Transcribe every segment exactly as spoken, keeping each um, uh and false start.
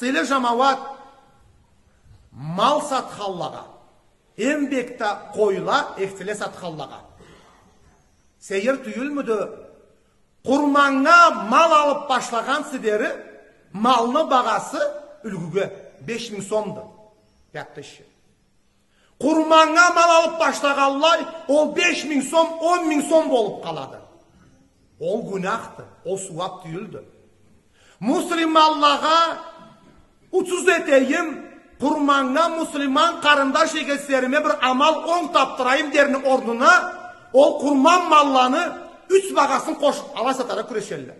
Сыйлы жамауат, мал сатханлагъа, эм бек да къойла, эсиле сатханлагъа. Сейир тюйюлмюдю? Къурманнга мал алып башлагъансы бери, малны багъасы юлгюге беш минг сомду. Бу якъда иши. Къурманнга мал алып башлагъанлай, ол беш минг сом, он минг сом болуп къалады. Ол гюнахды, ол сууап тюйюлдю. Муслиманлагъа уцуз этейим, къурманнга муслиман къарындаш эгеслериме бир амал онг тапдырайым дерни орнуна, ол къурман малланы юч багъасын къошуп, алай сатаргъа кюрешелле.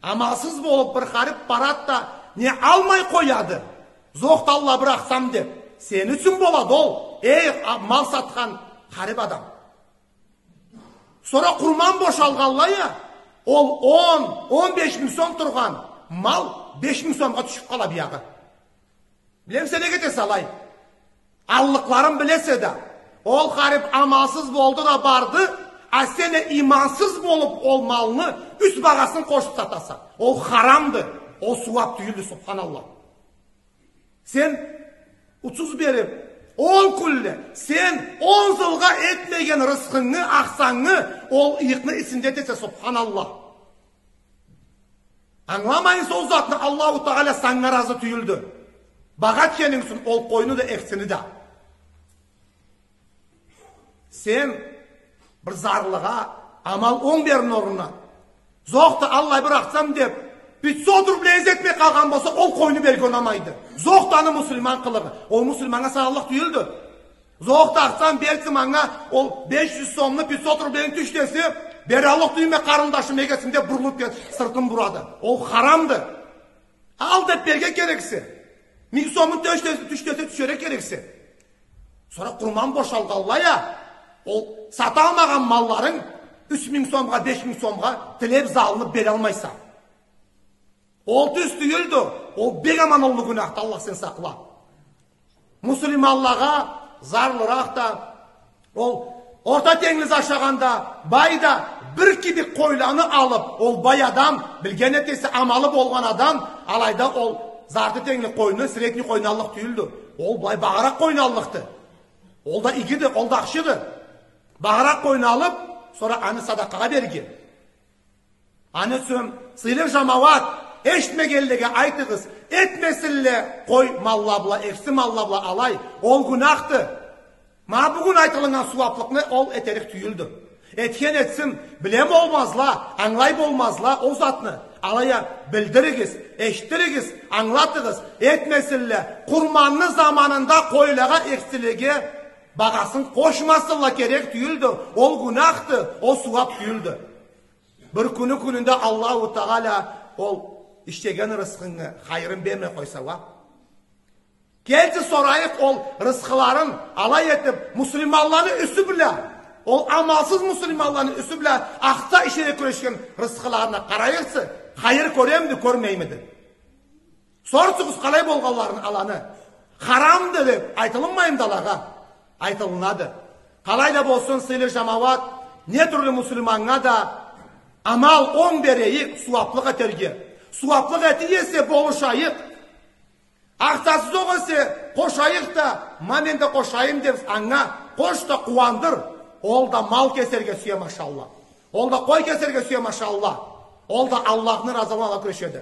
Амалсыз болуп, бир харип барад да, не алмай къояды. Зохта, Аллах, бир ахсам деп. Сени ючюн болады ол, эй, а, мал сатхан харип адам. Сора къурман бошалгъанлай а, ол он, он беш минг сом тургъан мал беш минг сомгъа тюшюп къала биягъы. Билемисе, неге этесе алай? Аллыкъларын билесе да, ол харип амалсыз болду да барды, а сен а имансыз болуп ол малны юч багъасын къошуп сатаса. Ол харамды, ол сууап тюйюлдю, субханаллах. Сен уцуз берип, он кюнле, сен он зылгъа этмеген рысхынгы, ахсангы ол ыйыкъны ичинде этесе, субханаллах. Ангыламайса ол затны, Аллаху Тагъала санга разы тюйюлдю. Багъа этгенинг ючюн ол къойну да, эсилни да. Сен бир зарлыгъа амал онг берни орнуна, зохта, Аллах, бир ахсам деп, пятьсот рублей этмей къалгъан болса, ол къойну берге унамайды. Зохта аны муслиман къылыгъы. Ол муслиманнга саналлыкъ тюйюлдю. Зохта, ахсам, берсе манга ол беш юз сомну, пятьсот рублейни, тюш десе, бераллыкъ тюйюлме, къарындашым, эгесим деп, бурулуп кетип, сыртын бурады. Ол харамды. Ал деп берге керексе. Минг сомну тюш десе, тюш десе, тюшерге керексе. Сора къурман бошалгъанлай а, ол саталмагъан малларынг юч минг сомгъа, беш минг сомгъа тилеп, залынып бералмайса. Ол тюз тюйюлдю, ол бек аман уллу гюнахды, Аллах, сен сакъла. Муслиманлагъа зарлыракъ да, ол орта тенглиде ашагъанда, бай да бир кибик къойланы алып, ол бай адам, билген этесе, амалы болгъан адам, алайда ол зарты тенглик къойну, средний къойну аллыкъ тюйюлдю. Ол былай багъыракъ къойну аллыкъды. Ол да игиди, ол да ахшыды. Багъыракъ къойну алып, сора аны садакъагъа берген. Аны ючюн, сыйлы жамауат, эшитмегенлеге айтыгъыз, этмесинле къой малла бла, эсил малла бла алай, ол гюнахды. Ма бюгюн айтылыннган сууаплыкъны ол этерик тюйюлдю. Этген этсин, биле болмазла, ангылай болмазла ол затны. Алай а билдиригиз, эшитдиригиз, ангылатыгъыз, этмесинле, къурманны заманында къойлагъа, эсиллеге багъасын къошмасынла, керек тюйюлдю, ол гюнахды, ол сууап тюйюлдю. Бир кюню кюнюнде Аллаху Тагъала ол ишлеген рысхынгы хайырын бермей къойса уа. Келди, сорайыкъ ол рысхыларын алай этип, муслиманланы юсю бла, ол амалсыз муслиманланы юсю бла ахса ишлерге кюрешген рысхыларына къарайыкъсы, хайыр кёремиди, кёрмеймиди? Сорсугъуз къалай болгъанларын аланы. Харамды деп айтылынмаймыды алагъа? Айтылынады. Къалай да болсун, сыйлы жамауат, не тюрлю муслиманнга да амал онг берейик, сууаплыкъ этерге. Сууаплыкъ эте эсе, болушайыкъ. Ахсасы зокъ эсе, къошайыкъ да, ма мен да къошайым деп, анга къош да къууандыр. Ол да мал кесерге сюе, машалла. Ол да къой кесерге сюе, машалла. Ол да Аллахны разылыгъын алыргъа кюрешеди.